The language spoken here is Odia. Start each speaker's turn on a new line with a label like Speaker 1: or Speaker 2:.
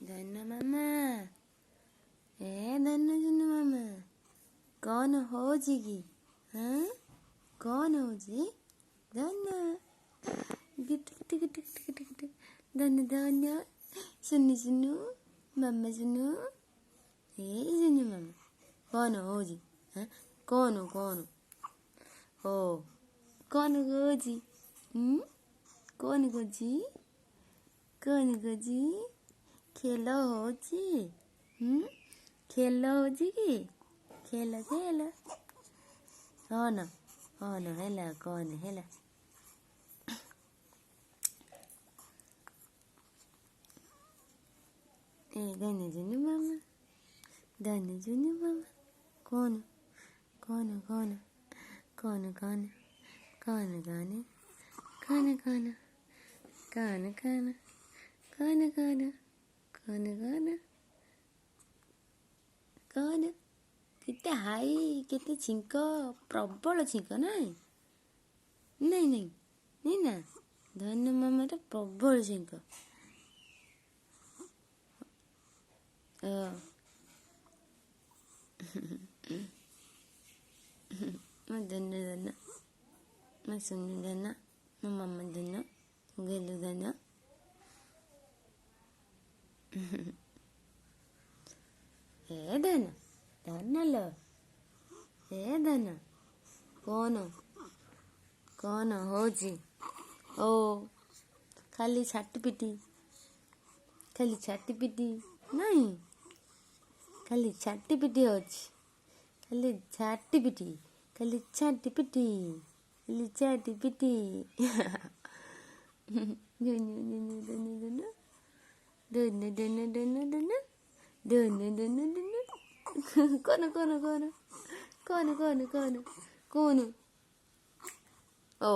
Speaker 1: ଧନ ମାମା, ଏ ଧନ ଜୁନୁ ମାମା, କଣ ହଉଛି କି? ହଁ, କଣ ହଉଛି ଧନ? ଗିଟ ଗିଟ ଗିଟ ଗିଟ ଗିଟ, ଧନ ଧନ, ସୁନୁ ସୁନୁ ମାମା, ସୁନୁ, ଏ ସୁନୁ ମାମା, କଣ ହଉଛି? ହଁ, କଣ କଣ ଓ କଣ କହୁଛି? କଣ କହୁଛି? କଣ କହୁଛି? ଖେଳ ହଉଛି? ଖେଳ ହଉଛି କି? ଖେଳ ଖେଳ, କଣ କଣ ହେଲା? କଣ ହେଲା? ଏ ଧନ ଜୁନୁ ମାମା, ଧନ ଜୁନୁ ମାମା, କଣ କଣ କଣ କଣ କଣ କଣ କଣ କଣ କଣ କଣ କଣ କଣ କଣ କଣ କଣ କଣ? କେତେ ହାଇ, କେତେ ଛିଙ୍କ, ପ୍ରବଳ ଛିଙ୍କ। ନାଇଁ ନାଇଁ ନାଇଁ ନାଇଁ ନା, ଧନ ମାମାର ପ୍ରବଳ ଛିଙ୍କ। ମୋ ଧନ ଧନ, ମୋ ସୁନୁ ଧନ, ମୋ ମାମା ଧନ, ଗେଲୁ ଧନ। ଏ ଧନ ଧନ ଲୋ, ଏ ଧନ, କଣ କଣ ହଉଛି? ଓ ଖାଲି ଛାଟି ପିଟି, ଖାଲି ଛାଟି ପିଟି। ନାଇଁ, ଖାଲି ଛାଟି ପିଟି ଅଛି, ଖାଲି ଛାଟି ପିଟି, ଖାଲି ଛାଟି ପିଟି, ଖାଲି ଛାଟି ପିଟି। ଧନ ଧନ ଧନ ଧନ ଧନ ଧନ ଧନ ଧନ ଧନ ଧନ ଧନ, କଣ କଣ କଣ କଣ କଣ କଣ କଣ? ଓ